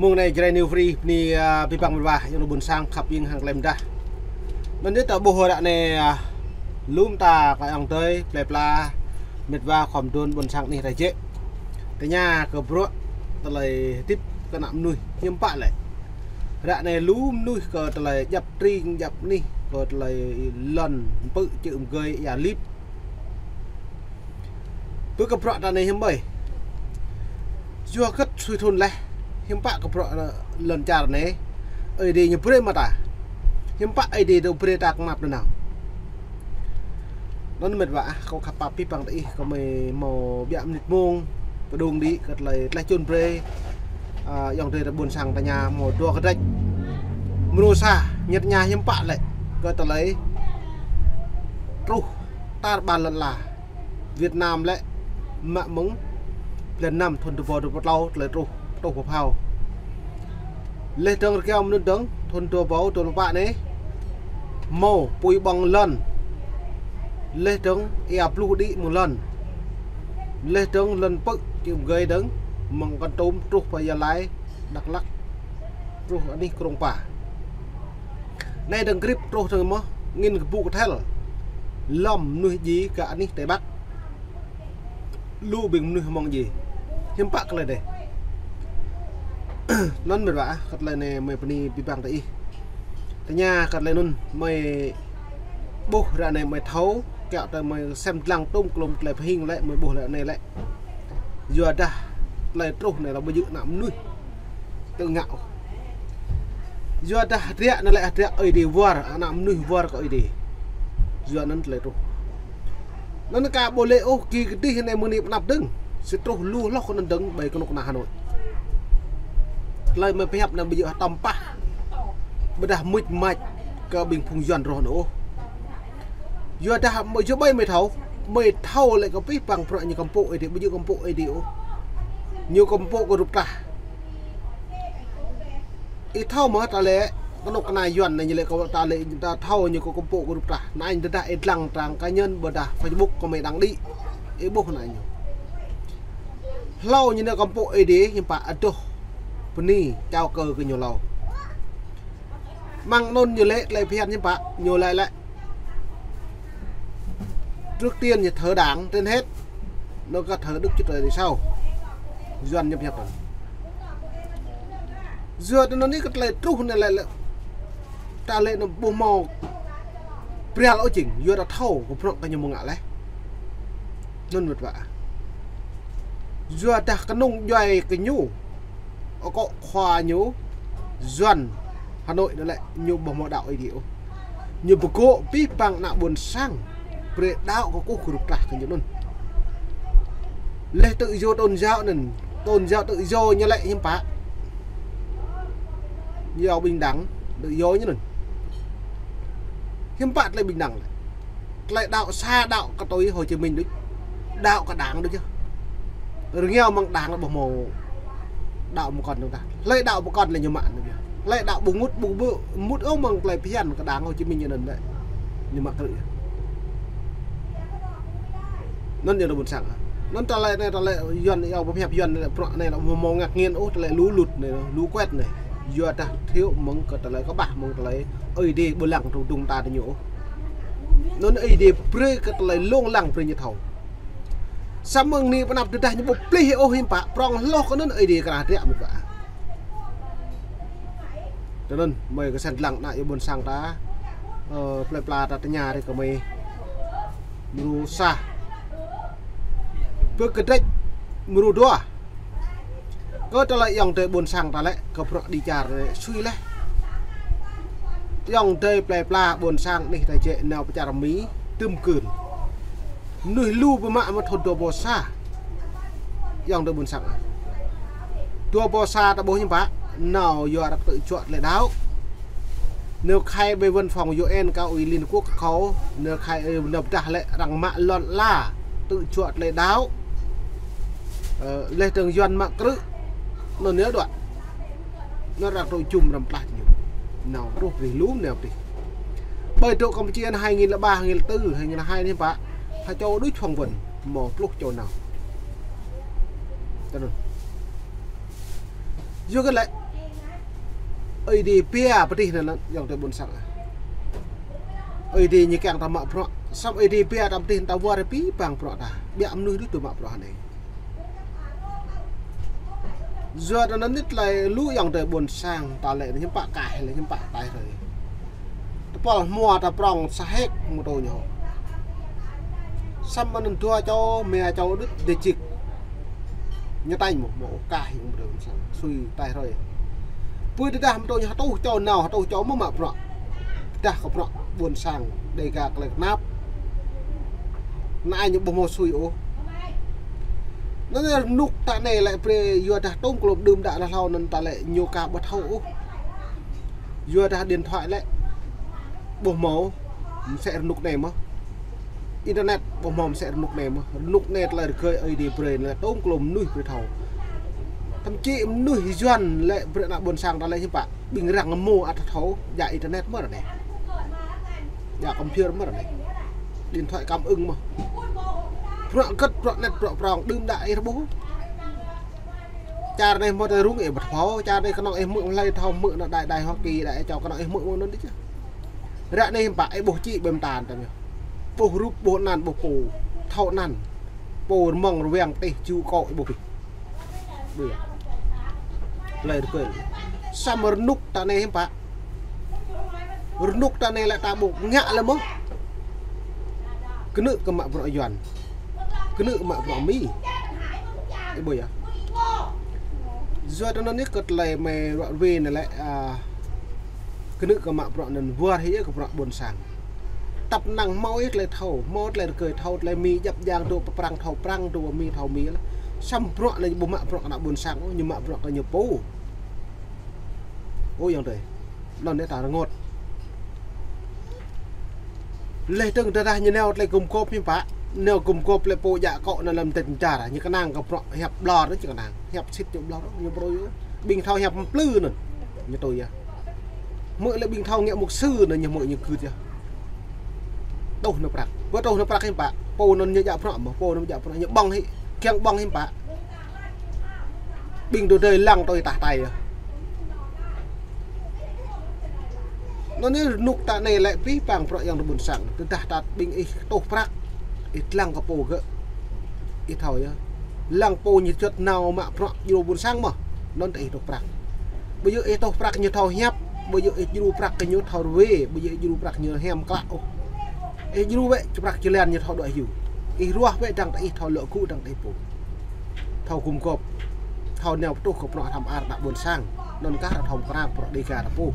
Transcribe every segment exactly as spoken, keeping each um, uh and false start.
Mông anai Jrai New Free bơni, a, abih bang mĕt wa ayŏng adơi ƀuôn sang khăp hiêng hăng klei mơdah. Anŭn yơh ta ƀuh ră anai, a, lŏm ta kơ ayŏng adơi plei pla mĕt wa khŏm đưm ƀuôn sang anih ta jĕ. Tơña kơ bruă tơlơi hơdip kơ ană mơnuih hiư̆m pă lĕ. Ră anai lu mơnuih kơ tơlơi djăp tring djăp anih, kơ tơlơi lŏn pơ̆ čư̆ mơgơi ia lip. Pơ kơ bruă ta anai hiư̆m ƀơi. Yua hơget sui thun laih, hiư̆m pă kơ bruă lŏn čar anai, Ơi Adai ñu brơi mă ta. Hiư̆m pă Ơi Adai dŏ brơi ta kơ măp nanao. Anŭn mĕt wa ah, kâo khăp pap abih bang ta ih, kâo mơi hmâo ƀiă mơnit mông, pơdŏng đĭ kơ tơlơi tlaih čun brơi, a, ayŏng adơi ta ƀuôn sang ta tơña hmâo dua kơdrĕč. Mrô sa, ñu tơña hiư̆m pă lĕ, kơ tơlơi truh tar ƀar lŏn ala. Việt Nam lĕ mă mơ̆ng blan năm thun dua rơbâo dua pluh klâo tơlơi truh, truh pơphao. Laih dơ̆ng rơkiao mơnŭn dơ̆ng thun dua rơbâo dua pluh pă anai hmâo apui ƀơ̆ng lŏn. Laih dơ̆ng ia bluh đĭ mơ̆ng lŏn. Laih dơ̆ng lŏn pơ̆ čư̆ mơgơi dơ̆ng mơ̆ng Kon Tum truh pơ Gia Lai, Dak Lak, truh anih Krông Pa. Anai dơ̆ng grip truh dơ̆ng mơ̆, angĭn kơƀŭ kơthel. Lŏm mơnuih djai kơ anih Tây Bắc. Lu ƀing mơnuih hmâo djai. Hiư̆m pă kơ tơlơi anai. Anŭn mĕt wa ah, kơ tơlơi anai mơi bơni abih bang ta ih. Tơña kơ tơlơi anŭn mơi ƀuh ră anai mơi thâo, kiaŏ tơlơi mơi sem lăng tŭm klŏm tơlơi pơhing lĕ mơi ƀuh ră anai lĕ. Yua dah tơlơi truh anai lĕ ƀu djơ̆ ană mơnuih tơ ngă ôh. Yua dah hơdră anai lĕ hơdră Ơi Adai wơr, ană mơnuih wơr kơ Ơi Adai. Yua anŭn tơlơi truh. Anŭn ka ƀu lĕ ôh, ki kơdih anai mơ̆ng anai pơ anăp dơ̆ng. Sĭt truh lu hloh kơ anŭn dơ̆ng ƀơi kơnuk kơna Hà Nội. Tơlơi mơi pơhiăp anŭn ƀu djơ̆ hơtŏm pah. Ƀôdah mŭt mač kơ ƀing phung Yuan rŏh anŭn ôh. Yua dah mơi yua ƀơi mơi thâo, mơi thâo lĕ kơ abih bang bruă ñu kơmpŏk Ơi Adai, ƀu djơ̆ kơmpŏk Ơi Adai ôh. Ñu kơmpŏk kơ rup trah. Ih thâo mơ̆ ta lĕ, kơnuk kơna Yuan anai ñu lĕ kơ ta lĕ, ta thâo ñu kơ kơmpŏk kơ rup trah. Anai tơdah ih lăng trang cá nhân ƀôdah Facebook kơ mơi đăng đĭ. Ih ƀuh anai ñu. Hlâo ñu anai kơmpŏk Ơi Adai, hiư̆m pă adoh bơni, čao kơ kơ ñu hlâo. Mơ̆ng anŭn ñu lĕ tơlơi phiăn hiư̆m pă, ñu lĕ lĕ. Trước tiên ñu thờ đảng trên hết. Nó có thờ Đức Chúa Trời thì sao? Yuan ñu pơhiăp anŭn. Yua anŭn anai kơ tơlơi truh anai lĕ lĕ. Ta lĕ anŭn ƀu hmâo prial ôh jing, yua ta thâo kơ bruă kơ ñu mơ̆ng ngă laih. Anŭn mĕt wa. Yua dah kơnung djuai kơ ñu. Akŏ khua ñu, Yuan Hà Nội anŭn lĕ ñu ƀu hmâo đaŏ Ơi Adai ôh. Ñu pơgŏ abih bang ană ƀuôn sang brơi đaŏ kơkuh kơ rup trah kơ ñu anŭn. Laih tự do tôn giáo anŭn, tôn giáo tự do ñu lĕ hiư̆m pă. Ñu bình đẳng, tự do ñu anŭn. Hiư̆m pă tơlơi bình đẳng lĕ. Tơlơi đaŏ sa đaŏ kơ tui Hồ Chí Minh đôč. Đaŏ kơ đảng đôč yơh. Rơngiao mơ̆ng đảng lĕ ƀu hmâo đaŏ pơkŏn dơ̆ng tah. Hlơi đaŏ pơkŏn lĕ ñu mă anŭn yơh. Hlơi đaŏ ƀu mŭt ƀu ƀơ̆, mŭt ôh mơ̆ng tơlơi phiăn kơ đảng Hồ Chí Minh ñu anŭn lĕ. Ñu mă krư̆ yơh. Anŭn yơh ană ƀuôn sang. Anŭn tơlơi anai tơlơi Yuan yơh pơhiăp Yuan anai bruă anai lĕ ƀu hmâo ngă ngên ôh tơlơi lu lut anai, lu kuet anai. Yua dah thiu mơ̆ng kơ tơlơi kơƀah mơ̆ng tơlơi Ơi Adai ƀu lăng tơdŭng ta tơ ñu ôh. Anŭn Ơi Adai brơi kơ tơlơi lông lăng brơi ñu thâo. Samơ̆ anai pơ anăp tơdah ñu ƀu plih ôh hiư̆m pă, prŏng hloh kơ anŭn Ơi Adai kra hơdră mĕt wa. Tơ anŭn, mơi kơ sem lăng ană yua ƀuôn sang ta, ơ, plei pla ta tơña rai kơ mơi. Mrô sa. Pơ kơdrĕč mrô dua. Kơ tơlơi ayŏng adơi ƀuôn sang ta lĕ, kơ bruă đĭ čar lĕ sui laih. Ayŏng adơi plei pla ƀuôn sang anih ta jĕ nao pơ čar Mi, tơm kưn. Mơnuih lu pơmă mơ̆ thun dua ƀâo sa. Ayŏng adơi ƀuôn sang. Dua ƀâo sa ta ƀuh hiư̆m pă, nao yua răk tơčuă tơlơi đaŏ. Nao khai ƀơi văn phòng U N kơ Ủy Liên Quốc kâo, nao khai, ơ, nao pơdah lĕ arăng mă lŏn ala, tơčuă tơlơi đaŏ. Ơ, laih dơ̆ng Yuan mă krư̆, anŭn yơh đuaĭ. Anŭn arăng tŭ jum răm tlah ñu. Nao truh pơrih lum nao pơrih. Ƀơi dŏ Kampuchia hai nghìn lẻ ba, hai nghìn lẻ tư, hai nghìn lẻ hai anai pă. Hơčâo đôč hŏng wơ̆n, hmâo pluh čô nao. Tơ anŭn. Yua kơ lĕ Ơi Adai pia pơtih anŭn, anŭn ayŏng adơi ƀôn sang. Ơi Adai ñu kiăng ta mă bruă. Samơ̆ Ơi Adai pia ta pơtih ta wơr pi pang bruă ta. Biă mơnuih đôč tŭ mă bruă anai. Yua anŭn anai tơlơi lu ayŏng adơi ƀôn sang ta lĕ hiư̆m pă kah lĕ hiư̆m pă taih hrơi. Tơpul hmua ta prŏng sa hek mơtô ñu. Samơ̆ anŭn dua čô, mă čô đôč dêh jik. Ñu tañ mơ̆, mơ̆ ôh kah ayŏng adơi ƀôn sang. Sui taih hrơi. Pui tơdah mơtô ñu hơtuh čô nao, hơtuh čô mơ̆ mă bruă. Tơdah kơ bruă ƀôn sang Dêga tơlơi kơnap. Anai ñu ƀu hmâo sui ôh. Anŭn rơnŭk ta anai lĕ brơi yua dah tôm klôm đưm đă đah hlâo anŭn ta lĕ ñu ka ƀu thâo ôh. Yua dah điện thoại lĕ ƀu hmâo mơsĕ rơnŭk anai mơ̆. Internet ƀu hmâo mơsĕ rơnŭk anai mơ̆. Rơnŭk anai tơlơi rơgơi Ơi Adai brơi lĕ tôm klôm mơnuih brơi thâo. Thậm chí mơnuih Yuan lĕ brơi ană ƀôn sang ta lĕ hiư̆m pă. Ƀing arăng mơ̆ ăt thâo, djă internet mơ̆ ră anai. Djă computer mơ̆ ră anai. Điện thoại cảm ứng mơ̆. Bruă gĕt, bruă net, bruă prŏng, đưm đă ih rơbuh. Čar anai hmâo tơlơi rŭng ih ƀu thâo, čar anai kơnơ̆ng ih hmư̆ hlơi thâo hmư̆ anŭn đai đai hŏng ki đai čô kơnơ̆ng ih hmư̆ mơ̆ng anŭn đôč. Ră anai hiư̆m pă ih ƀuh čih ƀem tan tơm yơh. Ƀuh rup ƀuh anăn ƀuh pô, thâo anăn. Pô rơmơ̆ng rơwang tih ju kŏ ƀuh pih. Ƀuh yơh. Tơlơi rơgơi. Samơ̆ rơnŭk ta anai hiư̆m pă. Rơnŭk ta anai lĕ ta ƀu ngă lĕ mơ̆. Kơnư̆ kơ mă bruă Yuan. Kơnư̆ kơ mă bruă Mi. Ih ƀuh yơh. Yua anŭn anai kơ tơlơi mơi ruă rui anai lĕ, a, kơnư̆ kơ mă bruă anŭn wơr hĭ kơ bruă ƀôn sang. Tăp năng hmâo ih tơlơi thâo, hmâo tơlơi rơgơi thâo, tơlơi Mi djăp djang dŏ pơ Prăng thâo Prăng, dŏ Mi thâo Mi lĕ. Samơ̆ bruă anai ƀu mă bruă kơ ană ƀôn sang ôh, ñu mă bruă kơ ñu pô. Ơ ayŏng adơi. Anŭn anai ta rơngot. Leh tơ̆ng tơdah ñu nao tơlơi gum gôp hiư̆m pă, nao gum gôp lĕ pô djă kŏ anŭn lăm tĕt čar, ñu kơnang kơ bruă hiăp ƀlŏr, ñu kơnang. Hiăp sĭt ñu ƀlŏr, ñu brơi. Ƀing thâo hiăp mplư anŭn. Ñu tui yơh. Hmư̆ lĕ ƀing thâo ngă mục sư anŭn ñu hmư̆ ñu gưt yơh. Tŏh nao prăk. Ƀơi tŏh nao prăk hiư̆m pă. Pô anŭn ñu djă bruă mơ̆, pô anŭn djă bruă ñu ƀơ̆ng hĭ. Kiăng ƀơ̆ng hiư̆m pă. Ƀing tơdơi lăng tui tah tai yơh. Anŭn anai rơnŭk ta anai lĕ pih pang bruă ayŏng adơi ƀôn sang. Tơdah ta ƀing ih tŏh prăk. Ih lăng kơ pô gơ̆. Ih thâo yơh. Lăng pô ñu juăt nao mă bruă djru ƀôn sang mơ̆. Anŭn ta ih tŏh prăk. Ƀu djơ̆ ih tŏh prăk ñu thâo hiăp. Ƀu djơ̆ ih djru prăk kơ ñu thâo rơwe. Ƀu djơ̆ ih djru prăk ñu hiam klă ôh. Ih djru wĕ prăk jơlan ñu thâo đuaĭ hyu. Ih ruah wĕ dăng ta ih thâo lŏ gŭ dăng ta ih pô. Thâo gum gôp. Thâo nao pơtruh kơ bruă hrăm ar ană ƀôn sang. Anŭn kah thâo mơkra bruă Dêga ta pô.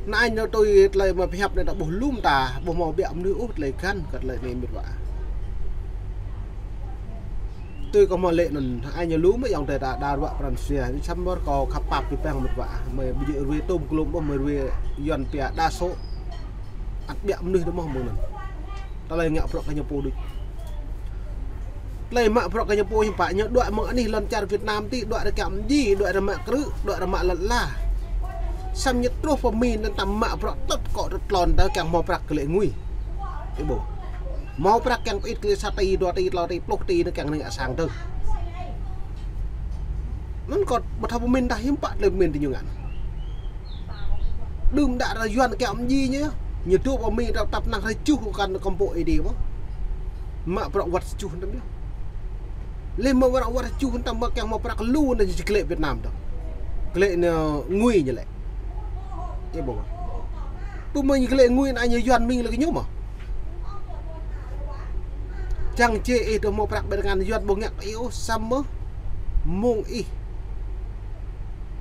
Anai ñu tui tơlơi mơi pơhiăp anai ta ƀuh lum ta, ƀu hmâo biă mơnuih ôh tơlơi găn kơ tơlơi anai mĕt wa. Tui kơ hmâo lĕ anŭn, anai ñu lum ayŏng adơi ta đa ruă pran sia, anai samơ̆ kâo khăp pap pi pang mĕt wa. Mơi ƀu djơ̆ rơwe tôm glôm ƀuh mơi rơwe Yuan pia đa số. Ăt biă mơnuih đôč mơ̆ mơ̆ng anŭn. Tơlơi ngă bruă kơ ñu pô đôč. Tơlơi mă bruă kơ ñu pô hiư̆m pă ñu đuaĭ mơ̆ng anih lŏn čar Việt Nam ti, đuaĭ rơkăm ji, đuaĭ rơmă krư̆, đuaĭ rơmă lŏn la. Samơ̆ ñu truh pơ Mi anŭn ta mă bruă tŏt kŏ tŏt tlôn ta kiăng hmâo prăk kơ lĕ ngui. Ih ƀuh. Hmâo prăk kiăng pơit kơ lĕ sa ti, dua ti, tlâo ti, pluh ti anŭn kiăng anai ngă sang dơ̆ng. Anŭn kơ ƀu thâo pơmĭn tah hiư̆m pă tơlơi pơmĭn ti ñu ngă. Đưm đă ră Yuan kiăng mơji ñu, ñu dŏ pơ Mi tăp năng rơjuh kơ kăn kơmpŏk Ơi Adai mơ̆. Mă bruă wăt rơjuh tăm yơh. Lĕ mă bruă wăt rơjuh tăm mă kiăng mă prăk lu anŭn či glĕ Việt Nam tơ̆. Glĕ anŭn ngui ñu lĕ. Ih ƀuh. Pơmĭn ñu glĕ ngui anai ñu Yuan mĭn lĕ kơ ñu mơ̆. Čang jĕ ih dŏ mă prăk ƀơi tơngan Yuan ƀu ngă kơ ih ôh samơ̆ mơ̆ng ih.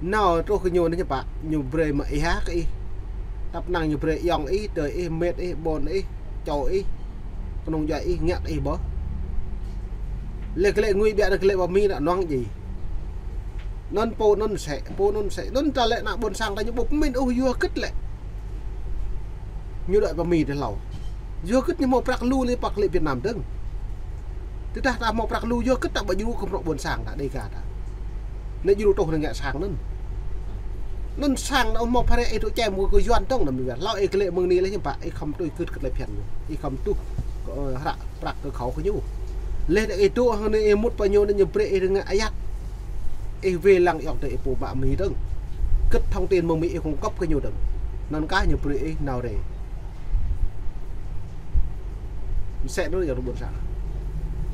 Nao truh kơ ñu anai ñu pă, ñu brơi mă ih hă kơ ih. Tăp năng ñu brơi ayŏng ih, adơi ih, mĕt ih, ƀôn ih, čô ih, kơnung djuai ih, ngă kơ ih ƀơh. Lĕ glĕ ngui biă lĕ glĕ pơ Mi anŭn nong ji. Anŭn pô anŭn sĕ, pô anŭn sĕ. Anŭn ta lĕ ană ƀôn sang ta ñu ƀu pơmĭn ôh yua hơgĕt lĕ. Ñu đuaĭ pơ Mi tơ hlâo. Yua hơgĕt ñu hmâo prăk lu lĕ pă glĕ Việt Nam dơ̆ng. Tơdah ta hmâo prăk lu yua hơgĕt ta ƀu djru kơ bruă ƀôn sang ta Dêga ta. Anai djru tuh anai ngă sang anŭn. Anŭn sang anŭn hmâo phara ih dŏ čem kơ Yuan dơ̆ng anŭn mơ̆n. Hlâo ih klĕ mơ̆ng anai lĕ hiư̆m pă, ih khŏm tui gưt kơ tơlơi phiăn ñu. Ih khŏm tuh kơ, ơ, hră prăk kơ khŏm kơ ñu. Lĕ ih dŏ hăng anai ih mŭt pơ ñu anŭn ñu brơi ih ngă ayăt. Ih wai lăng ayŏng adơi ih pô mă Mi dơ̆ng. Gưt thông tin mơ̆ng Mi ih kŏng kŏp kơ ñu dơ̆ng. Anŭn kah ñu brơi ih nao rai. Mơsĕ anŭn yơh ƀôn sang.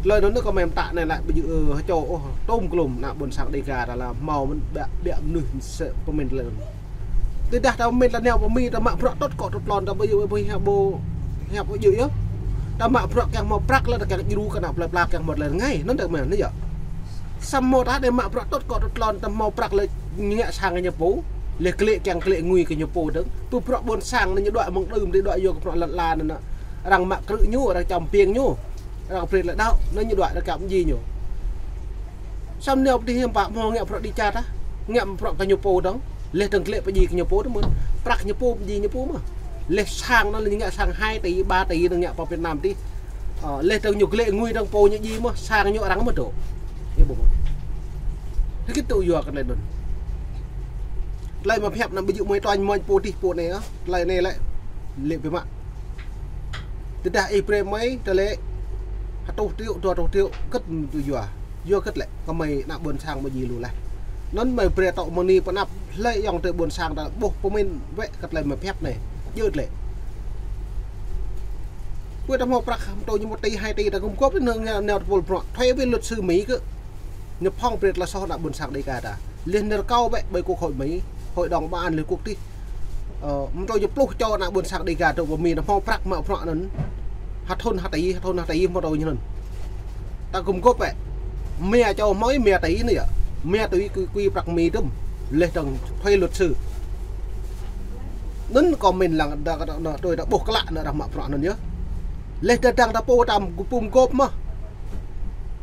Tơlơi anŭn kơ mơ̆n ta anai lĕ ƀu djơ̆, ơ, hơčô ôh, tôm klôm ană ƀôn sang Dega ta lĕ hmâo mơ̆n ƀiă, ƀiă mơnuih mơsĕ pơmĭn tơlơi anŭn. Tơdah ta pơmĭn ta nao pơ Mi ta mă bruă tŭt kŏ tŭt lŏn ta ƀu djơ̆, ƀu hiăp ƀu, hiăp ƀu djơ̆ yơh. Ta mă bruă kiăng hmâo prăk lĕ ta kiăng djru kơ ană plơi pla kiăng hmâo tơlơi rơngai. Anŭn ta mơ̆n anai yơh. Samơ̆ ta đe mă bruă tŭt kŏ tŭt lŏn ta hmâo prăk lĕ ngă sang kơ ñu pô. Lĕ klĕ kiăng klĕ ngui kơ ñu pô dơ̆ng. Pơ bruă ƀôn sang anai ñu đuaĭ mơ̆ng đưm đĭ đuaĭ yua kơ bruă lăn ala anŭn. Arăng mă krư̆ ñu, arăng čăm piêng ñu. Arăng brơi tơlơi đaŏ, anŭn ñu đuaĭ arăng kiăng mơji ñu. Samơ̆ nao pơ dih hiư̆m pă hmâo ngă bruă đĭ čar ta. Ngă bruă kơ ñu pô dơ̆ng. Lĕ dơ̆ng klĕ pơji kơ ñu pô dơ̆ng mơ̆n. Prăk ñu pô pơji ñu pô mơ̆n. Lĕ sang anŭn lĕ ñu ngă sang hai tỉ, ba tỉ dơ̆ng ngă pơ Việt Nam dih. Ơ, lĕ dơ̆ng ñu klĕ ngui dơ̆ng pô ñu djai mơ̆n, sang ñu arăng mơ̆n dŏ. Ih ƀuh mơ̆n. Tơ kĭt tŭ yua kơ tơlơi anŭn. Tơlơi mă pơhiăp anŭn ƀu djơ̆ mơ̆ng tơlơi mơ̆n pô dih pô anai ôh. Tơlơi anai lĕ, lĕ biă mă. Tơdah ih brơi mơi, tơlơi hơtuh triệu, dua hơtuh triệu, gưt tŭ yua. Yua gưt lĕ, kơ mơi ană ƀôn sang mơ̆ djai lu laih. Anŭn mơi brơi tŏ mơ̆ng anai pơ anăp hlơi ayŏng adơi ƀôn sang ta ƀuh pơmĭn wơ̆t kơ tơlơi mă pơhiăp anai. Djơ̆ lĕ. Ƀu ta hmâo prăk, hăm tui ñu một tỉ, hai tỉ ta gum gôp anŭn nao, nao tơpul bruă. Thuê với luật sư Mỹ kơ. Ñu phŏng brơi tơlơi soh ană ƀôn sang Dega ta. Lĕ nao rơkâo ƀĕ ƀơi Quốc hội Mỹ, Hội đồng Bảo an Liên Quốc dih. Ơ, mơ̆ tui ñu pluh čô ană ƀôn sang Dega dŏ pơ Mi ta hmâo prăk mă bruă anŭn. Ha thŭn ha tỉ, ha thŭn ha tỉ hmâo tui ñu anŭn. Ta gum gôp ƀĕ. Mia čô hmâo mia tỉ anai yơh. Mia tui kui, kui prăk Mi tŭm. Lĕ dơ̆ng thuê luật sư. Anŭn kơ mĭn lăng đa, đa, đa, tui ta ƀuh klă anŭn arăng mă bruă anŭn yơh. Lĕ tơdang ta pô ta gum gôp mơ̆n.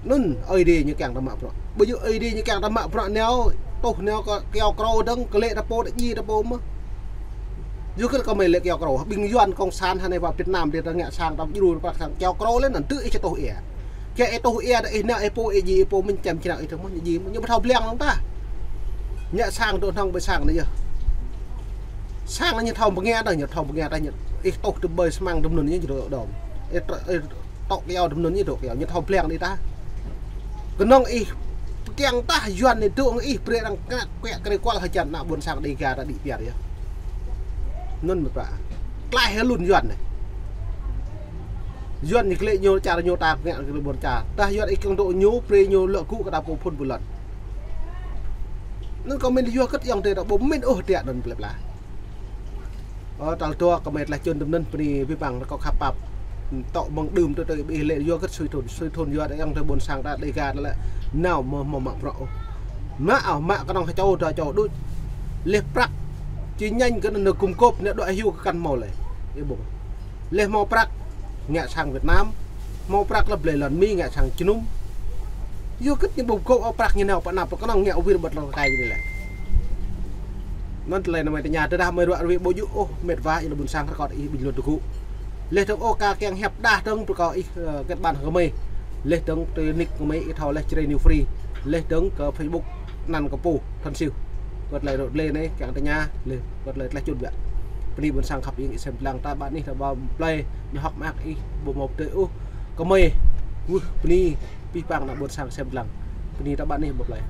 Anŭn Ơi Adai ñu kiăng ta mă bruă. Ƀu djơ̆ Ơi Adai ñu kiăng ta mă bruă nao, tuh nao kơ kiao krô dơ̆ng, klĕ ta pô ta djai ta pô mơ̆n. Yua kơ kơ mơi lĕ kiao krô, ƀing Yuan cộng sản hơnai pơ Việt Nam dih ta ngă sang ta djru prăk sang kiao krô lĕ anŭn tơ ih či tuh ia. Kiăng ih tuh ia ta ih nao ih pô ih djai ih pô mơ̆n čem črao ih dơ̆ng mơ̆n, ñu djai mơ̆n, ñu ƀu thâo blang lăng ta. Ngă sang dŏ hnong ƀơi sang anai yơh. Sang anai ñu thâo bơnga ta, ñu thâo bơnga ta, ñu ih tuh tơ ƀơi smăng tơm anŭn ñu dŏ đom. Ih tơ, ih tŏ kiao tơm anŭn ñu dŏ kiao, ñu thâo blang đĭ ta. Kơnơ̆ng ih pơkiăng tah Yuan anai dŏ hăng ih brơi arăng kơnăk kuĕ krê kual hơjăn ană ƀôn sang Dega ta đĭ piar yơh. Anŭn mơ̆ pă. Tlaih hơlun Yuan anai. Yuan ñu klĕ ñu čar ñu ta ngă kơ ƀôn čar. Tah Yuan ih kiăng dŏ ñu brơi ñu lŏ gŭ kơ ta pô phŭn ƀu lŏn. Anŭn kơ mĭn yua gưt ayŏng adơi ta ƀu mĭn ôh tiă anŭn plơi pla. Ơ, tal dua kơ mơi tlaih čun tơm anŭn bơni abih bang rơkâo khăp pap. Tŏ mơ̆ng đưm tui tui ƀih lĕ yua gưt sui thŭn, sui thŭn yua ayŏng adơi ƀôn sang ta Dega ta lĕ nao mơ̆ hmâo mă bruă ôh. Mă ôh, mă kơnơ̆ng hơčô dua čô đôč. Lĕ prăk či ñañ kơ anŭn gum gôp anai đuaĭ hyu kơ kăn hmâo lĕ. Ih ƀuh. Lĕ hmâo prăk ngă sang Việt Nam, hmâo prăk lĕ blơi lŏn Mi ngă sang jơnum. Yua gưt ñu ƀu gôp ôh prăk ñu nao pơ anăp pơ kơnơ̆ng ngă wir ƀơ̆t lŏn kai ñu lĕ. Anŭn tơlơi anai mơi tơña tơdah mơi ruă rơwe ƀu djơ̆ ôh, mĕt wa ih lŏ ƀôn sang rơkot ih ƀing lŏn tơgŭ. Lĕ dơ̆ng ôh ka kiăng hiăp đah dơ̆ng pơkŏ ih, ơ, kết bạn kơ mơi. Lĕ dơ̆ng tui nick kơ mơi ih thâo lĕ Jrai New Free. Lĕ dơ̆ng kơ Facebook anăn kơ pô Thăn Siu. Kơ tơlơi rŏ lĕ anai kiăng tơña lĕ kơ tơlơi tlaih čun biă. Bơni ƀôn sang khăp ing ih sem lăng ta ƀă anih ta ƀă plơi ñu hŏk mơak ih ƀu hmâo pơdơi ôh. Kơ mơi. Wơh, bơni abih bang ană ƀôn sang sem lăng. Bơni ta ƀă anih ƀă plơi.